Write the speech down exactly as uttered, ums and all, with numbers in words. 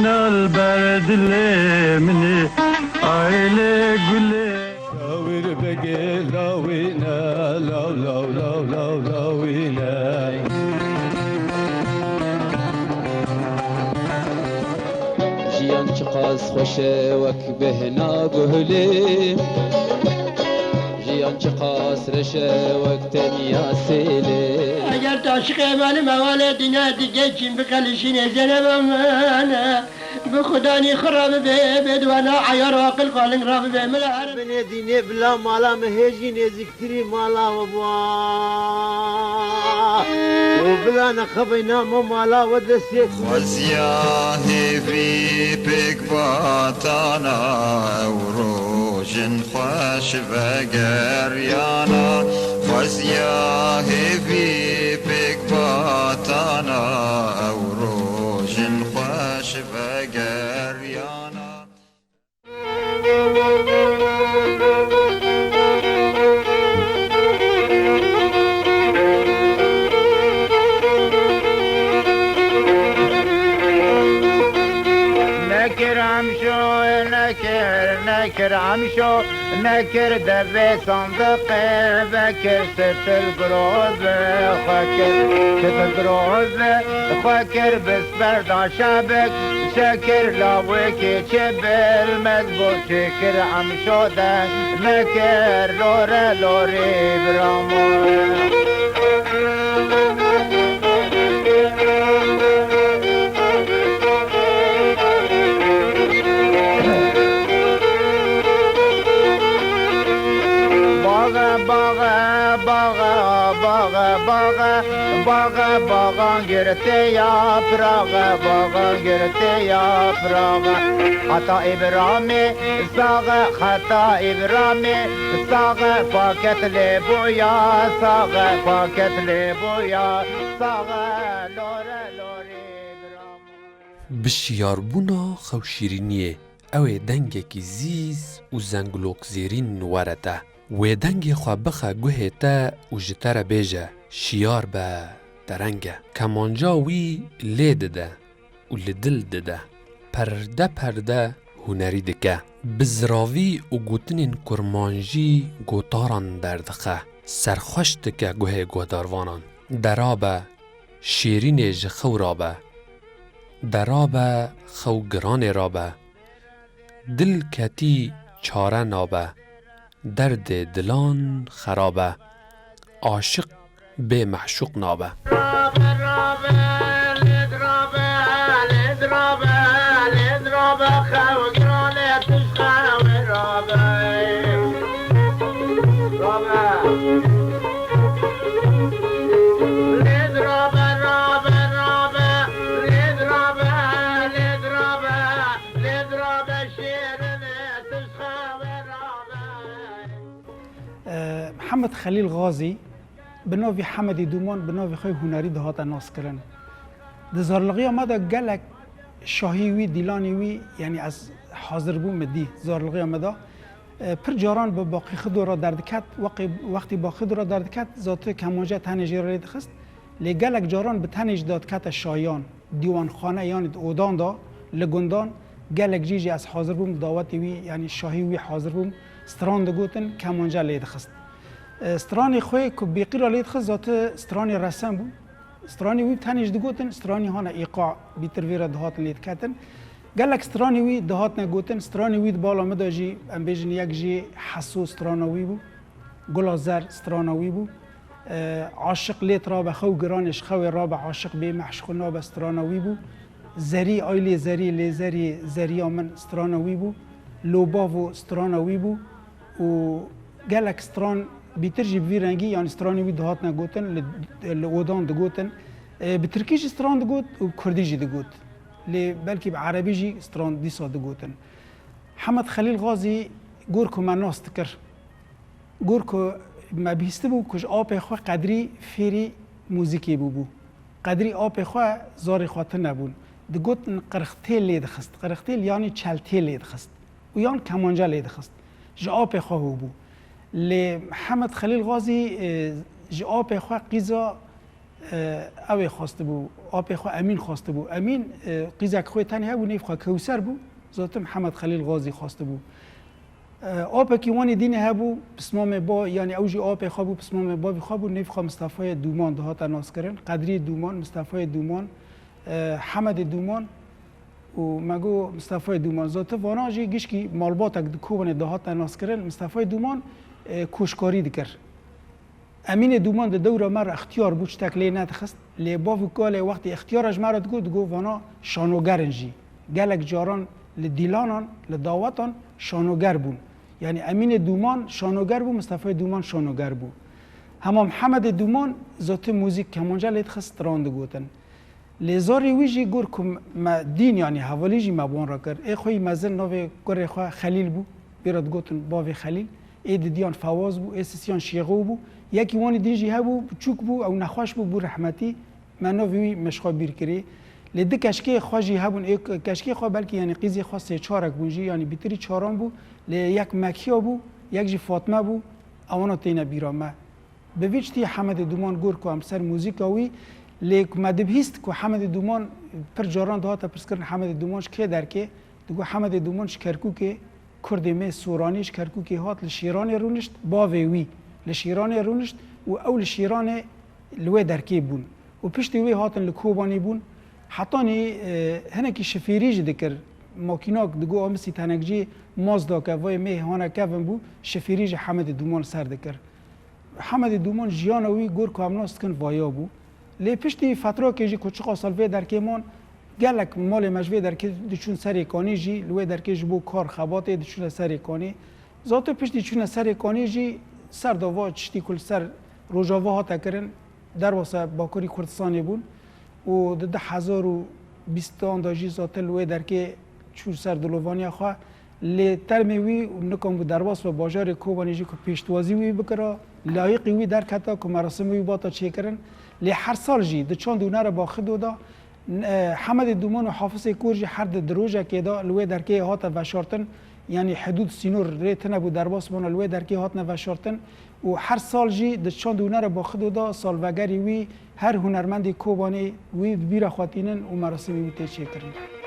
Li ber dilê min ê, aylê gulê. Lawir begê lawîne, law, law, law, law, lawîne. Jiyan çiqas xweş e wek bêhna guhlê. Jiyan çiqas reş e wek tenya sêlê. Eger tu aşiqê hevalê mewalê dîne dîgê çîn bikelişînê Zeyneba min. Bi xudanî xwe re bibe, bê di wena eyar û aqil xwe ling re bibe. Min li her binê dînê bila mala min hê jî nêzîktirî mala we bûa. Û bila neqebeyna me mala we destê ku. Xweziya hêvî pêk batana ew rojin xweş vegeriyana. Xweziya hêvî pêk batana ew rojin xweş vegeriyana. Nekir emşo, nekir, nekir emşo, nekir devê sandiqê vekir, sitil groz xwe kir, sitil groz xwe kir, bisper da şebik, şekir lawikî çi bilmez bû, çi kir emşo de nekir, lore lorî biramo. Baxe, baxe, baxe, baxe, baxe, baxe, baxan girtê yapraxe, baxan girtê yapraxe. Heta Îbramê saxe, heta Îbramê saxe, paket lê bûya, saxe, paket lê bûya, saxe, lore, lorî, biramo. Bi şiyarbûna xewşîrîniyê, ew ê dengekî zîz û zengulokzêrîn were te. Wê dengê xwe bixe guhê te û ji te re bêje, şiyar be, te reng e. Kemanca wî lê dide û li dil dide. Perde perde hunerî dike. Bi ziravî û gotinên kurmanjî gotaran derdixe. Serxweş dike guhê guhdarvanan. Dera be, şêrînê ji xew rabe. Dera be, xew giranê rabe. Dil ketî çare nabe. Derdê dilan xerab e. Aşiq bê meşûq nabe. Rabe, rabe, lê dirabe, lê dirabe, lê dirabe, xew giranê tu ji xewê rabe. Rabe. Lê dirabe, rabe, rabe, lê dirabe, lê dirabe, lê dirabe, şêrine tu ji xewê rabe. E, Mihemed Xelîl Xazî bi navî Hemedî Dûman bi navê xwe hunerî dihate naskirin. Di zarlixiya me de gelek şahî wî, dîlanî wî, yanî ez hazir bûm, min dî zarlixiya me de. E, pir caran bi Baqî Xido re derdiket, weqî-, wextî Baqî Xido re derdiket, zatu kemance tenê jê re lê dixist. Lê gelek caran bi tenê jî dadikete şahiyan. Dîwanxane, yanî di odan de, li gundan, gelek cî jî ez hazir bûm, dawetê wî, yanî şahî wî hazir bûm, stran digotin, kemanca lê dixist. E, stranê xwe ku bêqîra lê dixist, zatu stranê resen bû. Stranê wî tenê jî digotin, stranî hane îqa, bîtir vê re dihatin lê diketin. Gelek stranê wî dihatine gotin, stranê wî di bala min de jî, em bêjin, yek jî Heso strana wî bû, Gula Zer strana wî bû. E, Aşiq lêt rabe, xew giranê ji xewê rabe, aşiq bê meşqûl nabe strana wî bû. Zerî, ay lê zerî, lê zerî, zeriya min strana wî bû. Lobavo strana wî bû. Û gelek stran bîtir jî bi vî rengî, yanî stranê wî dihatine gotin, li, li odan digotin. E, bi tirkî jî stran digot û bi kurdî jî digot. Lê belkî bi erebî jî stran dîsa digotin. Hemed Xelîl Xazî gor ku me nas dikir. Gor ku me bihîstibû ku ji apê xwe qedrî fêrî muzîkê bûbû. Qedrî apê xwe zarê xwe tune bûn. Digotin qirxtêl lê dixist. Qirxtêl yanî çeltêl lê dixist. Û yan kemanca lê dixist. Ji apê xwe hûbû. Lê Mihemed Xelîl Xazî, e, ji apê xwe qîza Ew ê xwestibû, apê xwe Emîn xwestibû. Emîn, e, qîzek xwe tenê hebû, nêv xwe Kewser bû. Zaten Mihemed Xelîl Xazî xwestibû. E, apekî wanê dînê hebû, pismamê ba, yanî ew jî apê xwe bû, pismamê bavî xwe bû, nêv xwe Mistefayê Dûman dihate naskirin. Qedriyê Dûman, Mistefayê Dûman, e, Hemedê Dûman û me got Mistefayê Dûman. Zaten vana jî gişkî malbatek di Kobanê dihate naskirin. Mistefayê Dûman, e, koşkarî dikir. Emînê Dûman di dewra me re extiyar bû, tiştek lê nedixist. Lê bav û kalê wextê extiyara ji me re digot, digot vana şanoger in jî. Gelek caran li dîlanan, li dawetan şanoger bûn. Yanî Emînê Dûman şanoger bû, Mistefayê Dûman şanoger bû. Hema Mihemedê Dûman zotî muzîk, kemanca lê dixist, stran digotin. Lê zarê wî jî gor ku me dîn, yanî hevalî jî me bi wan re kir. Ê xwe yî mezin navê kurê xwe Xelîl bû. Pê re digotin bavê Xelîl. Ê didiyan Fewaz bû, ê sisiyan Şêxo bû. Yekî wanî din jî hebû, biçûk bû, ew nexweş bû, bû rehmetî. Me navê wî me ji xwe bîr kirî. Lê di keşkê xwe jî hebûn, ê keşkê xwe belkî, yanî qîzê xwe sê çarek bûn jî, yanî bîtirî çaran bû. Lê yek Mekiya bû, yek jî Fatme bû. Ewana têne bîra me. Bi vî çitî Hemedê Dûman gor ku em ser muzîka wî, lê ku me dibihîst ku Hemedê Dûman pir caran dihate pirskirin, Hemedê Dûman ji kê derkê? Digot Hemedê Dûman ji Kerkûkê, kurdê me Soranî ji Kerkûkê hat, li Şêranê rûnişt, bavê wî li Şêranê rûnişt û ew li Şêranê li wê derkê bûn. Û piştî wê hatin li Kobanê bûn. Hetanî, e, hinekî şifêrî jî dikir. Makînak digot, a misî tenekcî Mazda ke vayê me hane kevin bû, şifêrî jî Hemedê Dûman li ser dikir. Hemedê Dûman jiyana wî gor ku em nas dikin vaya bû. Lê piştî fetrakê jî ku çiqas li vê derkê man, gelek malê me ji vê derkê diçûn Serê Kanî jî, li wê derkê ji bo kar xebatê diçûne Serê Kanî. Zato piştî çûne Serê Kanî jî ser dava tiştî ku li ser Rojava hate kirin, derbasa Bakurî Kurdistanê bûn û di du hezar û bîstan de jî zaten li wê derkê çû ser dilovaniya xwe. Lê termê wî nikan bû derbas be, bajarê Kobanê jî ku pêştwazî wî bikira, layiqî wî derketa ku merasimê wî bata çêkirin. Lê her sal jî di çand û hunera Baxido de, e, Hemedê Dûman û Hafizê Kor jî her di, di rojekê de li wê derkê hate veşartin. Yanî hidûd, sînor rê tune bû, derbas bûna, li wê derkê hatine veşartin. Û her sal jî di çand û hunera Baxido de salvegerî wî her hunermendê Kobanê wî bi bîra xwe tînin û merasimê wî tê çêkirin.